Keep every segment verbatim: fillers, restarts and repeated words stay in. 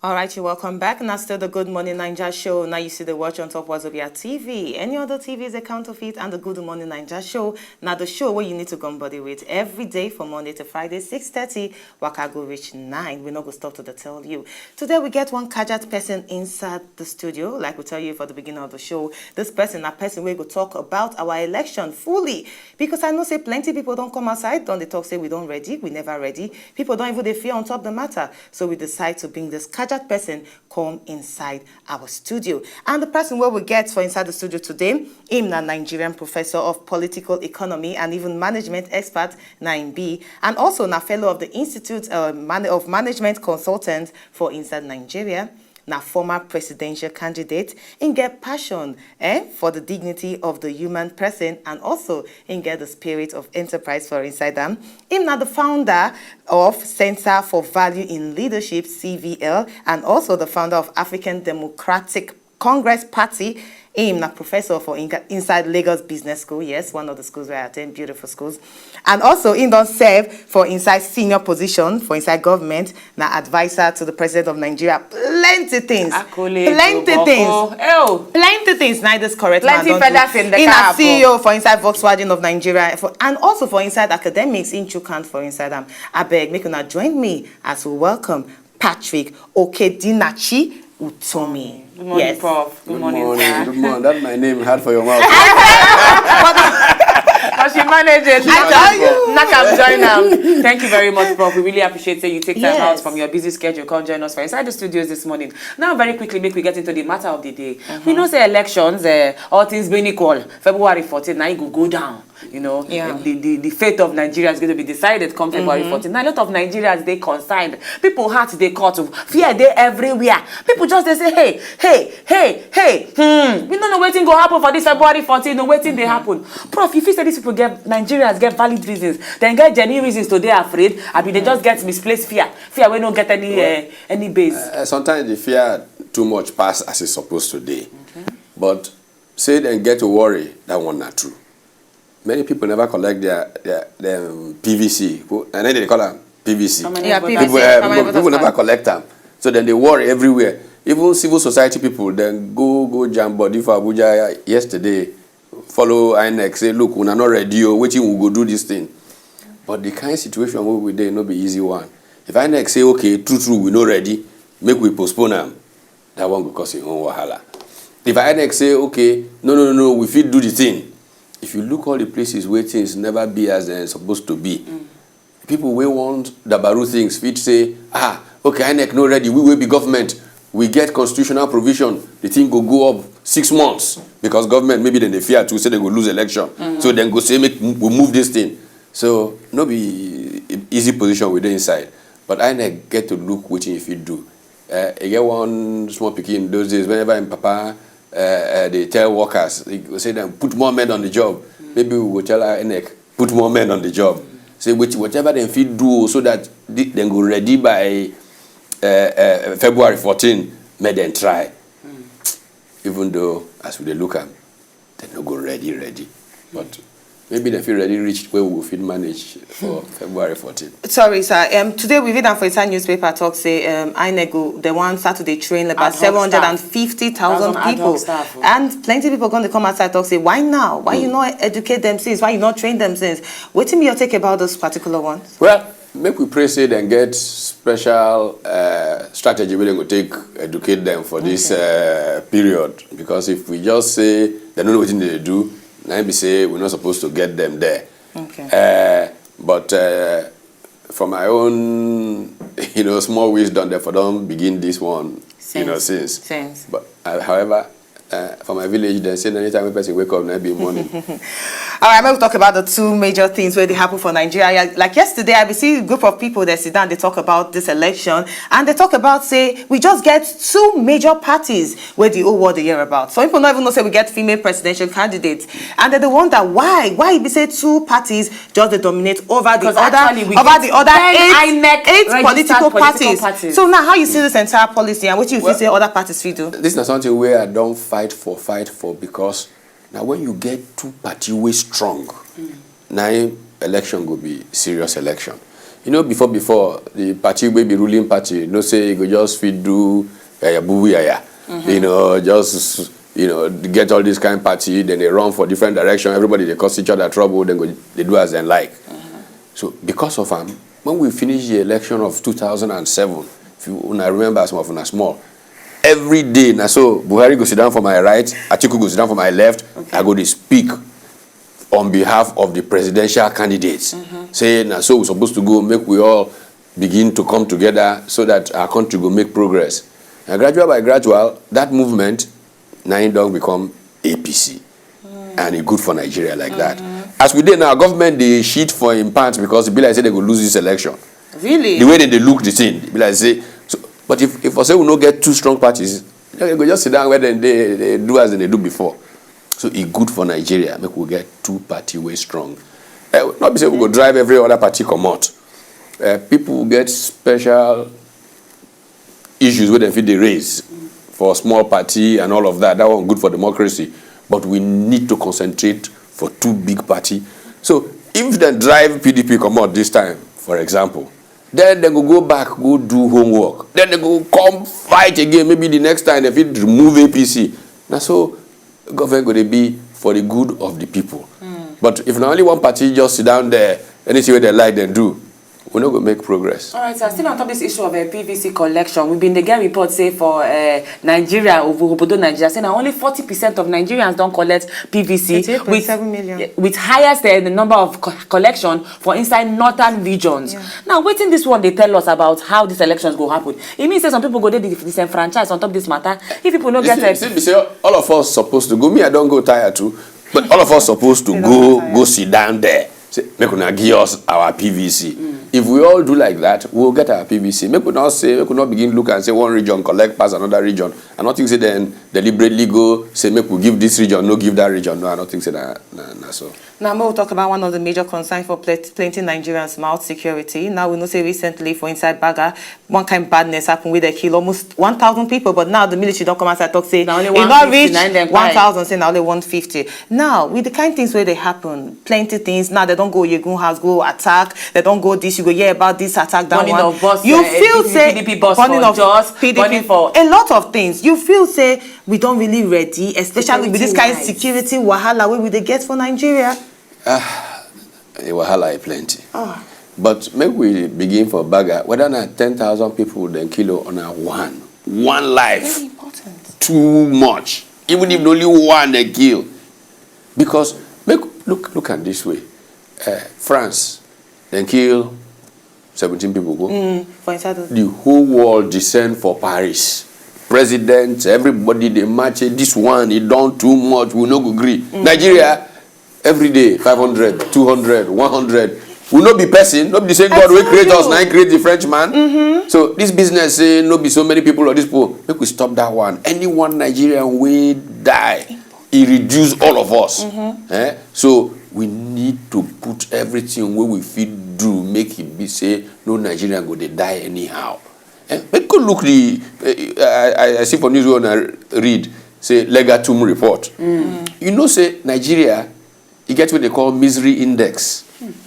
All right, you welcome back. Now still the Good Morning Naija show. Now you see the watch on top Wazobia T V. Any other T V is a counterfeit, and the Good Morning Naija show, now the show where you need to go body with every day from Monday to Friday, six thirty, waka go reach nine. We no go stop to the tell you. Today we get one kajat person inside the studio. Like we tell you for the beginning of the show, this person, a person we go talk about our election fully, because I know say plenty people don't come outside, don't they talk say we don't ready, we never ready. People don't even they fear on top the matter. So we decide to bring this kajat person come inside our studio. And the person where we get for inside the studio today, him na Nigerian professor of political economy and even management expert, nine B, and also na fellow of the Institute uh, Man- of Management Consultants for inside Nigeria. Na former presidential candidate, him get passion eh, for the dignity of the human person, and also him get the spirit of enterprise for inside am. Him na the founder of Center for Value in Leadership, C V L, and also the founder of African Democratic Congress Party. Him na professor for Inga- inside Lagos Business School, yes, one of the schools where I attend, beautiful schools. And also, him don serve for inside senior position for inside government, na advisor to the president of Nigeria. Plenty things. Accolades, plenty things. Oboko. Ew. Plenty things. Now this correct Plenty man do. Feathers in the He na cap. C E O for inside Volkswagen of Nigeria, for, and also for inside academics in Chukan for inside am. I beg, make una join me as we welcome Patrick Okedinachi Utomi. Good morning, yes. Prof. Good, good morning, morning, sir. Good morning. That's my name. Hard for your mouth. But she managed it. I tell you. Knock am, join am. Thank you very much, Prof. We really appreciate that you take time, yes, out from your busy schedule, come join us for inside the studios this morning. Now, very quickly, make we get into the matter of the day. Mm-hmm. We know say elections, uh, all things being equal, February fourteen, now it go go down. You know, yeah, the, the, the fate of Nigeria is going to be decided come February, mm-hmm, fourteen. Now, a lot of Nigerians, they concerned. People heart, they cut. Fear, they everywhere. People just, they say, hey, hey, hey, hey. Hmm. We don't know wetin go happen for this February fourteen. No wetin they, mm-hmm, happen. Prof, if you say these people get, Nigerians get valid reasons, then get genuine reasons to they afraid. I mean, they just get misplaced fear. Fear we don't get any, well, uh, any base. Uh, sometimes the fear too much pass as it's supposed to be. Okay. But say then get to worry, that one not true. Many people never collect their, their, their um, P V C. Who- And then they call them P V C. Permanent, yeah, voter, P V C, people, uh, permanent people, voter people never card. Collect them. So then they worry everywhere. Even civil society people then go go jam body for Abuja yesterday. Follow INEC, say, look, we are not ready. Oh, waiting, we go do this thing. But the kind situation we we dey no be easy one. If INEC say, okay, true, true, we not ready, make we postpone them. That one go cause im own wahala. If INEC say, okay, no, no, no, no, we fit do the thing. If you look all the places where things never be as they're supposed to be, mm, people wey want dabaru things fit say, ah, okay, INEC no ready, we will be government, we get constitutional provision, the thing go go up six months because government maybe then they fear to say they go lose election. Mm. So then go say, make we move this thing. So no be e- easy position we dey inside. But INEC get to look wetin you fit do. Uh, I get one small pikin those days, whenever him papa uh, uh, they tell workers, they go say them put more men on the job. Maybe we go tell INEC, put more men on the job. Say which, whatever they fit do so that the, they go ready by uh, uh, February fourteen, make them try. Even though, as we dey look am, they no go ready, ready. But maybe they feel ready reach where we go fit manage for February fourteen. Sorry, sir. Um, today we read am for inside newspaper talk say um, INEC go the one Saturday train about Ad hoc staff. Seven hundred and fifty thousand That's on ad hoc people, staff, oh. And plenty people going to come outside talk say, why now? Why you not educate them since? Why you not train them since? Wetin be your take about those particular ones? Well, make we pray say dem get special uh, strategy wey dem go take educate dem for this uh, period, because if we just say dem no know wetin dem dey do, na im be say we no suppose to get dem there. Okay. Uh, but uh, for my own, you know, small wisdom, dem for don begin this one, you know, since. Since. But uh, however, uh, for my village, dem say na anytime wey person wake up, na be morning. All right, make we talk about the two major things wey dey happen for Nigeria. Yeah, like yesterday, I be see a group of people that sit down, they talk about this election, and they talk about say we just get two major parties wey the whole world dey hear about. Some people no even know say we get female presidential candidates, and they dey wonder why, why e be say two parties just dey dominate over the 'Cause other, actually, we over get the other ten eight, INEC eight registered political political parties. Parties. So now, how you see this entire policy and what you feel Well, say other parties fit do? This na something wey I don fight for, fight for, because na when you get two party wey strong, na im election go be serious election. You know, before, before, the party wey be ruling party, you know, say you go just fit do yaya bubu yaya. You know, just, you know, get all this kind party, then they run for different direction. Everybody, they cause each other trouble, then go, they do as they like. So because of am, when we finish the election of two thousand and seven, if you una remember, some of una small, every day na so Buhari go sit down for my right, Atiku go sit down for my left. I go dey speak on behalf of the presidential candidates. Say na so we supposed to go, make we all begin to come together so that our country go make progress. And gradual by gradual, that movement na im don become A P C. And e good for Nigeria like that. As we dey now, government dey shit for im pants because e be like say they go lose this election. Really? The way they dey look the thing, e be like say. So, but if, if for say we no get two strong parties, they go just sit down where they, they, they do as they do before. So e good for Nigeria, make we get two party wey strong. Eh, not be say we go drive every other party comot. Eh, people get special issues wey dem fit dey raise for small party and all of that. That one good for democracy, but we need to concentrate for two big party. So if dem drive P D P comot this time, for example, then dem go go back, go do homework. Then dem go come fight again. Maybe the next time dem fit remove A P C. Na so government go dey be for the good of the people. But if na only one party just sit down there, anything wey dem like dem do, we no go make progress. All right, sir. Still on top this issue of uh, P V C collection, we been dey get report say for uh, Nigeria, obodo Nigeria, say na only forty percent of Nigerians don collect P V C, with Eighty-eight point seven million. With highest uh, the number of co- collection for inside northern regions. Now, wetin this one dey tell us about how these elections go happen? E mean say some people go dey dis- disenfranchised on top this matter. If people no You get see, a see, be say all of us supposed to go. Me, I don go tire too. But all of us supposed to Still go don go sit down there. Say, make una give us our P V C. If we all do like that, we will get our P V C. Make we not say, make we not begin look and say one region collect pass another region. I don't think say then deliberately go say make we give this region, no give that region. No, I don't think say that. Nah, nah, so. Now, we will talk about one of the major concerns for pl- plenty Nigerians, mouth security. Now, we know say recently for inside Baga, one kind badness happened where they kill almost one thousand people, but now the military don't come outside talk say Na only e not one fifty reach na im dem kpai. one thousand, say na only one fifty. Now, with the kind things where they happen, plenty things, now they don't go Yegun house, go attack, they don't go this, you go hear about this attack, that Burning one. Of bus, You uh, feel P D P, say P D P bus burning for of Jos, P D P, burning for a lot of things. You feel say we don't really ready, especially with this kind of Security-wise. Security wahala where we dey get for Nigeria. A wahala e plenty. Ah. But make we begin for Baga. Whether na ten thousand people dem kill on a one, one life, Very important. Too much. Even if only one dem kill, because make look look at this way. Uh, France, dem kill seventeen people go. Mm, for inside the The whole world descend for Paris. President, everybody dey march. Say, this one, e don too much. We no go gree. Nigeria, every day, five hundred, two hundred, one hundred. We no be person, no be the same God wey That's create us, true. Na im create the Frenchman. So this business say no be so many people or this people, make we stop that one. Any one Nigerian wey die, e reduce all of us. Eh? So we need to put everything wey we fit do make e be say no Nigerian go dey die anyhow. Eh? Make go look the, eh, I, I, I see for news wey I read, say Legatum report. You know say Nigeria, e get what they call misery index.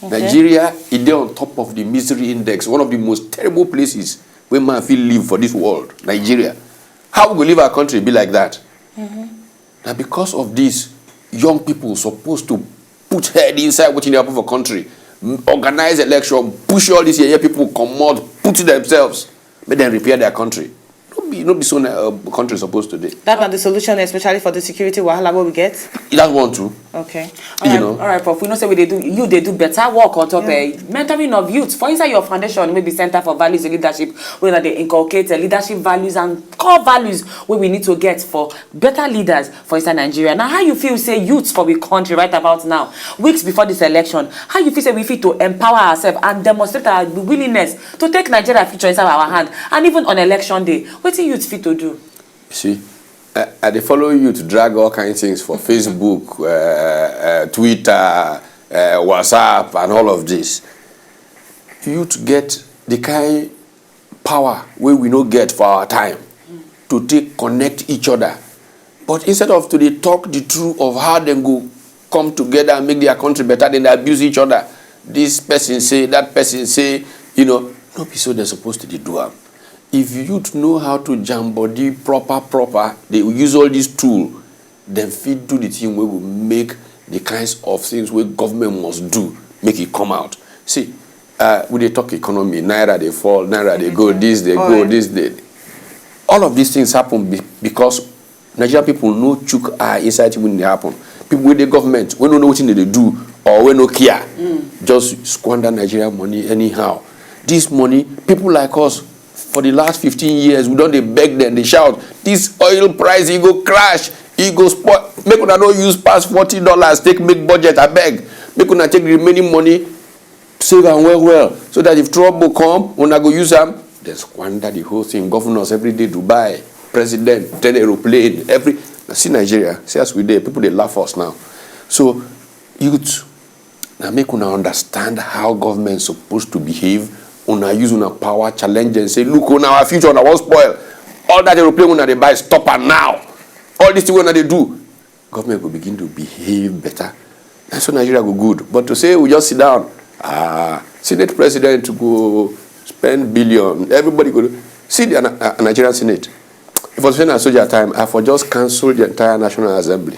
Nigeria, e dey on top of the misery index, one of the most terrible places where man feel live for this world. Nigeria. How we go leave our country be like that? Now, because of this, young people supposed to put head inside wetin dey happen for country, m- organize election, push all these yeye people comot, put themselves, make dem repair their country. No be, no be so na, uh, country supposed to dey. That na the solution, especially for the security wahala wey we get. That one too. Okay. You Alright, know. Alright, Prof. We know say we dey do, you dey do better work on top Yeah. uh, mentoring of youth for inside your foundation, maybe Center for Values and Leadership, where they inculcate uh, leadership values and core values where we need to get for better leaders for inside Nigeria. Now, how you feel say youth for the country right about now, weeks before this election, how you feel say we fit to empower ourselves and demonstrate our willingness to take Nigeria future inside our hand, and even on election day, wetin youth fit to do? You see, I, I dey follow youth drag all kind things for Facebook, uh, uh, Twitter, uh, WhatsApp, and all of this. Youth get the kind power wey we no get for our time to take connect each other. But instead of to dey talk the truth of how dem go come together and make their country better, dem dey abuse each other. This person say, that person say, You know, no be so dem suppose to dey do am. If youth know how to jam body proper proper, dey use all this tool, dem fit do the thing wey go make the kinds of things wey government must do, make e come out. See, uh, we dey talk economy, naira dey fall, naira dey go, this dey go, this dey. All of these things happen be, because Nigerian people no chook eye inside thing wey dey happen. People wey dey government, wey no know wetin dem dey do, or wey no care, just squander Nigeria money anyhow. This money, people like us, for the last fifteen years, we don dey beg dem, dey shout, "This oil price, e go crash, e go spoil. Make una no use pass forty dollars take make budget, abeg. Make una take the remaining money, save am well well, so that if trouble come, una go use am." Dem squander the whole thing. Governors every day, Dubai, president, ten aeroplane, every. See Nigeria, see as we dey, people dey laugh us now. So, youth, na make una understand how government suppose to behave. Una use una power, challenge dem, say, "Look, una, our future, una wan spoil. All that aeroplane una dey buy, stop am now. All this thing wey una dey do," government go begin to behave better. Na so Nigeria go good. But to say we just sit down, ah, Senate president go spend billion, everybody go. See the Ni-, uh, Nigerian Senate. If it was when I soldier time, I for just cancel the entire National Assembly.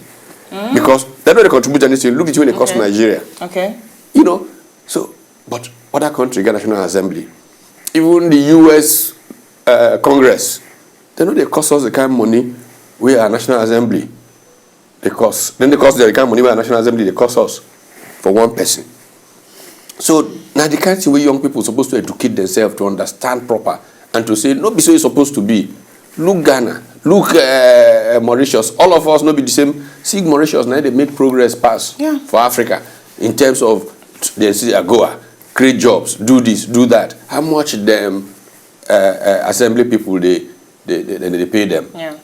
Because dem no dey contribute anything. Look at wetin e dey cost Nigeria. Okay. You know, so, but other country get National Assembly. Even the U S uh, Congress, dem no dey cost us the kind money wey our National Assembly dey cost. Dem dey cost the kind money wey our National Assembly dey cost us for one person. So, na the kind thing wey young people suppose to educate themselves to understand proper and to say, "No be so e suppose to be." Look Ghana, look uh, Mauritius. All of us no be the same. See, Mauritius na dey make progress pass for Africa in terms of, they see, AGOA, create jobs, do this, do that. How much dem uh, uh, assembly people dey dey dey dey pay dem? Yeah.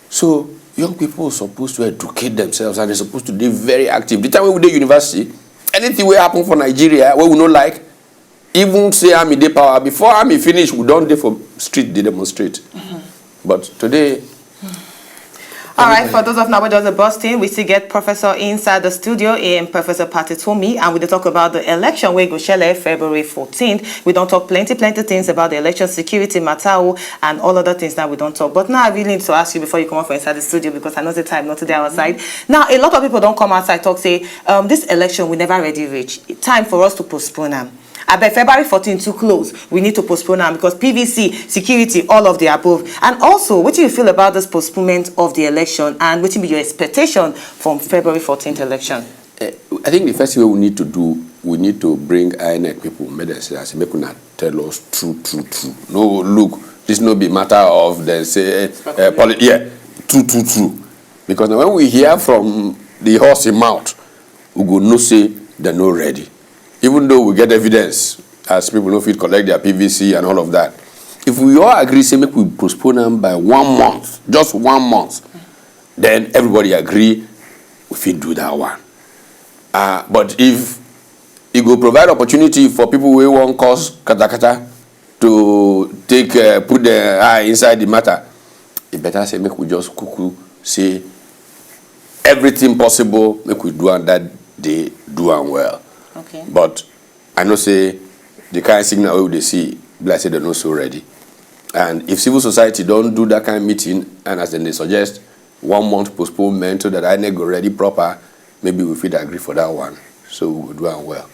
So, young people suppose to educate themselves and dem suppose to dey very active. The time wey we dey university, anything wey happen for Nigeria wey we no like, even say army dey power, before army finish, we don dey for street dey demonstrate. But today, All right, for those of now wey just dey burst in, we still get Professor inside the studio, um, Professor Patitomi, and we dey talk about the election wey go shele February fourteenth. We don talk plenty, plenty things about the election, security matter o, and all other things that we don talk. But now I really need to ask you before you come out for inside the studio, because I know the time not today outside. Now, a lot of people don come outside talk say, um, this election we never ready reach. Time for us to postpone am. Abeg, February fourteen too close. We need to postpone am because P V C, security, all of the above. And also, wetin you feel about this postponement of the election, and wetin be your expectation from February fourteenth election? Eh, I think the first thing wey we need to do, we need to bring INEC people, make dem say, I say, "Make una tell us true, true, true. No, look, this no be matter of dem say, eh, eh, poli-, yeah, true, true, true." Because now when we hear from the horse mouth, we go know say dem no ready. Even though we get evidence, as people no fit collect their P V C and all of that. If we all agree say make we postpone am by one month, just one month, then everybody agree, we fit do that one. Uh, but if e go provide opportunity for people wey wan cause katakata to take, uh, put their eye inside the matter, e better say make we just kuku say everything possible, make we do am that day, do am well. Okay. But I know say the kind signal wey we dey see, be like say dem no so ready. And if civil society don do that kind meeting, and as dem dey suggest, one month postponement so that INEC go ready proper, maybe we fit agree for that one. So we go do am well.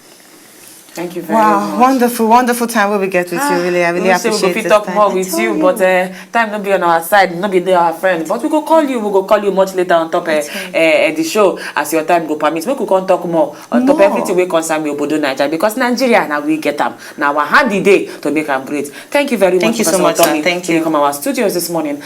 Thank you very wow, much. Wonderful, wonderful time wey we get with you. Really, I really appreciate it. We fit talk more with you, but uh, time no be on our side, no be dey our friend. But we go call you, we go call you much later on top uh, uh, the show as your time go permit. Make we come talk more on top everything wey concern we obodo Naija, because Nigeria na we get am. Na our hand e dey to make am great. Thank you very much, Professor Otomi. Thank you so much, sir. Thank you. You come our studios this morning.